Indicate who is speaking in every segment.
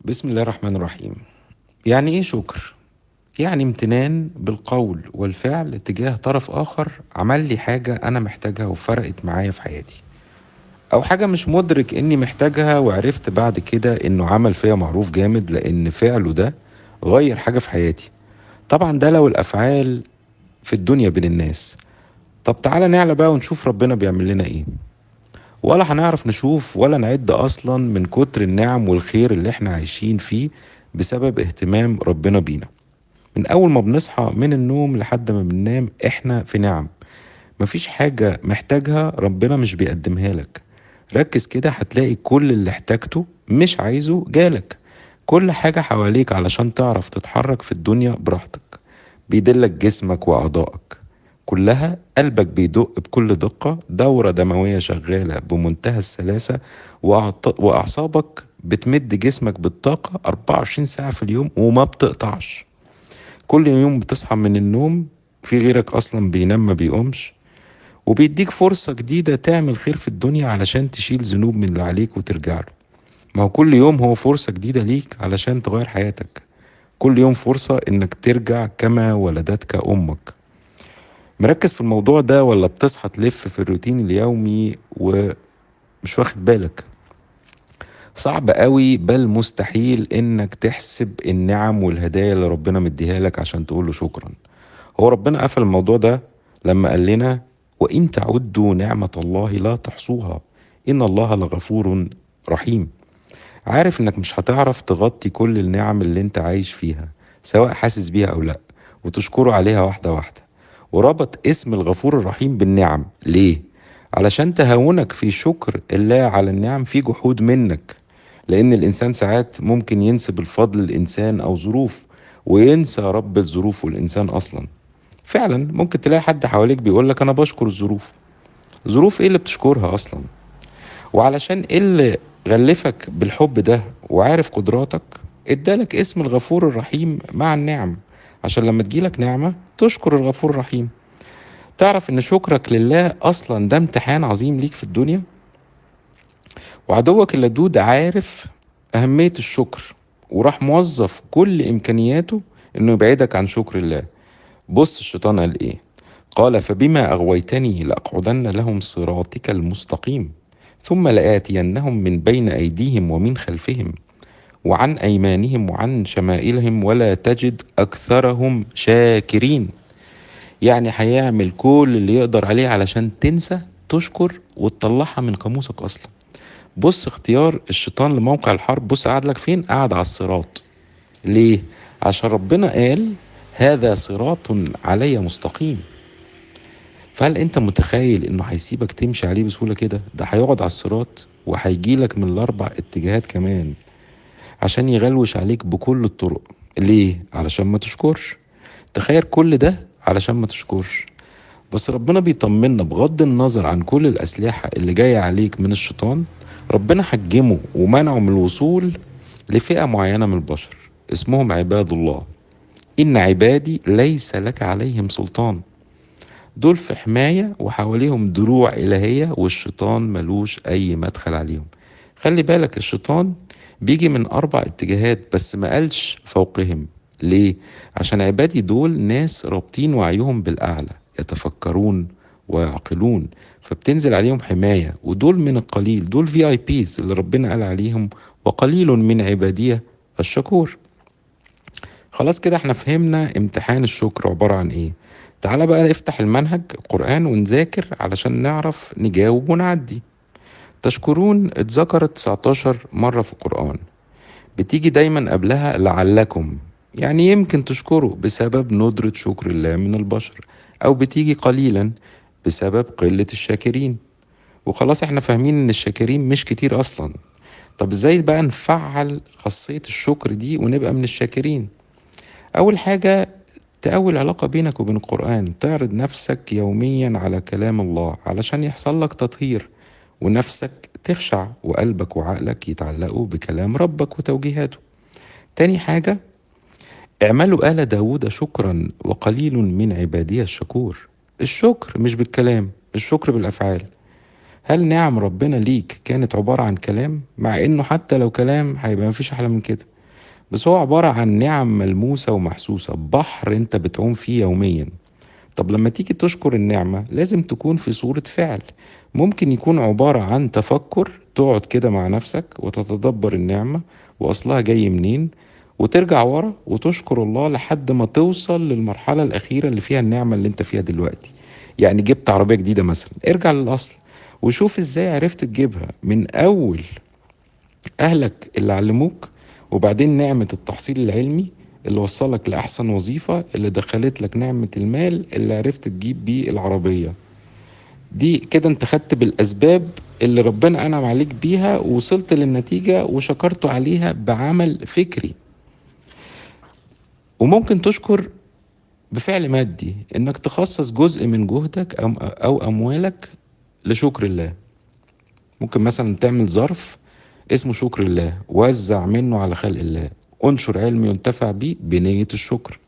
Speaker 1: بسم الله الرحمن الرحيم. يعني ايه شكر؟ يعني امتنان بالقول والفعل تجاه طرف اخر عمل لي حاجة انا محتاجها وفرقت معايا في حياتي، او حاجة مش مدرك اني محتاجها وعرفت بعد كده انه عمل فيا معروف جامد لان فعله ده غير حاجة في حياتي. طبعا ده لو الافعال في الدنيا بين الناس. طب تعالى نعلى بقى ونشوف ربنا بيعمل لنا ايه. ولا هنعرف نشوف ولا نعد اصلا من كتر النعم والخير اللي احنا عايشين فيه بسبب اهتمام ربنا بينا. من اول ما بنصحى من النوم لحد ما بننام احنا في نعم، مفيش حاجة محتاجها ربنا مش بيقدمها لك. ركز كده هتلاقي كل اللي احتاجته مش عايزه جالك. كل حاجة حواليك علشان تعرف تتحرك في الدنيا براحتك، بيدلك جسمك وأعضائك كلها، قلبك بيدق بكل دقة، دورة دموية شغالة بمنتهى السلاسة، وأعصابك بتمد جسمك بالطاقة 24 ساعة في اليوم وما بتقطعش. كل يوم بتصحى من النوم في غيرك أصلا بينام ما بيقومش، وبيديك فرصة جديدة تعمل خير في الدنيا علشان تشيل ذنوب من اللي عليك وترجع له. ما هو كل يوم هو فرصة جديدة ليك علشان تغير حياتك، كل يوم فرصة انك ترجع كما ولدتك امك. مركز في الموضوع ده ولا بتصحى تلف في الروتين اليومي ومش واخد بالك؟ صعب قوي بل مستحيل انك تحسب النعم والهدايا اللي ربنا مديها لك عشان تقوله شكرا. هو ربنا قفل الموضوع ده لما قال لنا وإن تعدوا نعمة الله لا تحصوها إن الله لغفور رحيم. عارف انك مش هتعرف تغطي كل النعم اللي انت عايش فيها سواء حاسس بيها او لا، وتشكره عليها واحدة واحدة. وربط اسم الغفور الرحيم بالنعم ليه؟ علشان تهاونك في شكر الله على النعم في جحود منك، لان الانسان ساعات ممكن ينسب الفضل للانسان او ظروف وينسى رب الظروف والانسان اصلا. فعلا ممكن تلاقي حد حواليك بيقولك انا بشكر الظروف. ظروف ايه اللي بتشكرها اصلا؟ وعلشان ايه اللي غلفك بالحب ده وعارف قدراتك ادالك اسم الغفور الرحيم مع النعم، عشان لما تجيلك نعمة تشكر الغفور الرحيم. تعرف ان شكرك لله اصلا ده امتحان عظيم ليك في الدنيا. وعدوك اللدود عارف اهمية الشكر وراح موظف كل امكانياته انه يبعدك عن شكر الله. بص الشيطان قال ايه؟ قال فبما اغويتني لأقعدن لهم صراطك المستقيم ثم لآتينهم من بين أيديهم ومن خلفهم وعن أيمانهم وعن شمائلهم ولا تجد أكثرهم شاكرين. يعني هيعمل كل اللي يقدر عليه علشان تنسى تشكر وتطلعها من قاموسك أصلا. بص اختيار الشيطان لموقع الحرب، بص قعد لك فين؟ قعد على الصراط. ليه؟ عشان ربنا قال هذا صراط علي مستقيم. فهل انت متخيل انه هيسيبك تمشي عليه بسهولة كده؟ ده هيقعد على الصراط وهيجيلك من الاربع اتجاهات كمان عشان يغلوش عليك بكل الطرق. ليه؟ علشان ما تشكرش. تخيل كل ده علشان ما تشكرش. بس ربنا بيطمنا بغض النظر عن كل الأسلحة اللي جاية عليك من الشيطان، ربنا حجمه ومنعه من الوصول لفئة معينة من البشر اسمهم عباد الله. إن عبادي ليس لك عليهم سلطان. دول في حماية وحواليهم دروع إلهية والشيطان ملوش أي مدخل عليهم. خلي بالك الشيطان بيجي من 4 اتجاهات بس ما قالش فوقهم. ليه؟ عشان عبادي دول ناس رابطين وعيهم بالأعلى، يتفكرون ويعقلون، فبتنزل عليهم حماية. ودول من القليل، دول VIPs اللي ربنا قال عليهم وقليل من عبادية الشكور. خلاص كده احنا فهمنا امتحان الشكر عبارة عن ايه. تعالى بقى افتح المنهج القرآن ونذاكر علشان نعرف نجاوب ونعدي. تشكرون اتذكرت 19 مرة في القرآن، بتيجي دايما قبلها لعلكم، يعني يمكن تشكروا بسبب ندرة شكر الله من البشر، أو بتيجي قليلا بسبب قلة الشاكرين. وخلاص احنا فاهمين ان الشاكرين مش كتير أصلا. طب ازاي بقى نفعل خاصية الشكر دي ونبقى من الشاكرين؟ أول حاجة تقوي العلاقة بينك وبين القرآن، تعرض نفسك يوميا على كلام الله علشان يحصل لك تطهير ونفسك تخشع وقلبك وعقلك يتعلقوا بكلام ربك وتوجيهاته. تاني حاجة اعملوا آل داود شكرا وقليل من عبادي الشكور. الشكر مش بالكلام، الشكر بالأفعال. هل نعم ربنا ليك كانت عبارة عن كلام؟ مع انه حتى لو كلام هيبقى مفيش احلى من كده، بس هو عبارة عن نعم ملموسة ومحسوسة، بحر انت بتعوم فيه يوميا. طب لما تيجي تشكر النعمة لازم تكون في صورة فعل، ممكن يكون عبارة عن تفكر، تقعد كده مع نفسك وتتدبر النعمة وأصلها جاي منين، وترجع ورا وتشكر الله لحد ما توصل للمرحلة الأخيرة اللي فيها النعمة اللي انت فيها دلوقتي. يعني جبت عربية جديدة مثلا، ارجع للأصل وشوف ازاي عرفت تجيبها، من أول أهلك اللي علموك، وبعدين نعمة التحصيل العلمي اللي وصلك لأحسن وظيفة، اللي دخلت لك نعمة المال اللي عرفت تجيب بيه العربية دي. كده انت خدت بالأسباب اللي ربنا أنعم عليك بيها ووصلت للنتيجة وشكرته عليها بعمل فكري. وممكن تشكر بفعل مادي، انك تخصص جزء من جهدك أو أموالك لشكر الله. ممكن مثلا تعمل ظرف اسمه شكر الله، وزع منه على خلق الله، انشر علم ينتفع بيه بنية الشكر.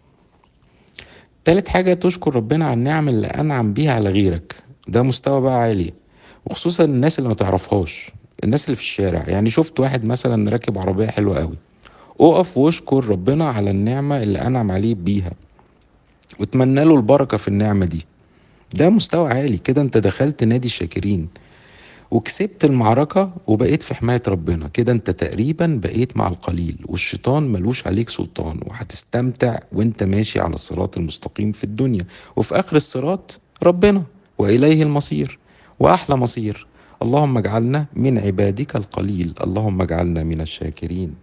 Speaker 1: تالت حاجة، تشكر ربنا على النعم اللي أنعم بيها على غيرك. ده مستوى بقى عالي، وخصوصا الناس اللي ما تعرفهاش، الناس اللي في الشارع. يعني شفت واحد مثلا راكب عربية حلوة قوي، اقف واشكر ربنا على النعمة اللي أنعم عليه بيها، واتمنى له البركة في النعمة دي. ده مستوى عالي كده، انت دخلت نادي الشاكرين وكسبت المعركة وبقيت في حماية ربنا. كده انت تقريبا بقيت مع القليل، والشيطان ملوش عليك سلطان، وهتستمتع وانت ماشي على الصراط المستقيم في الدنيا، وفي آخر الصراط ربنا وإليه المصير وأحلى مصير. اللهم اجعلنا من عبادك القليل، اللهم اجعلنا من الشاكرين.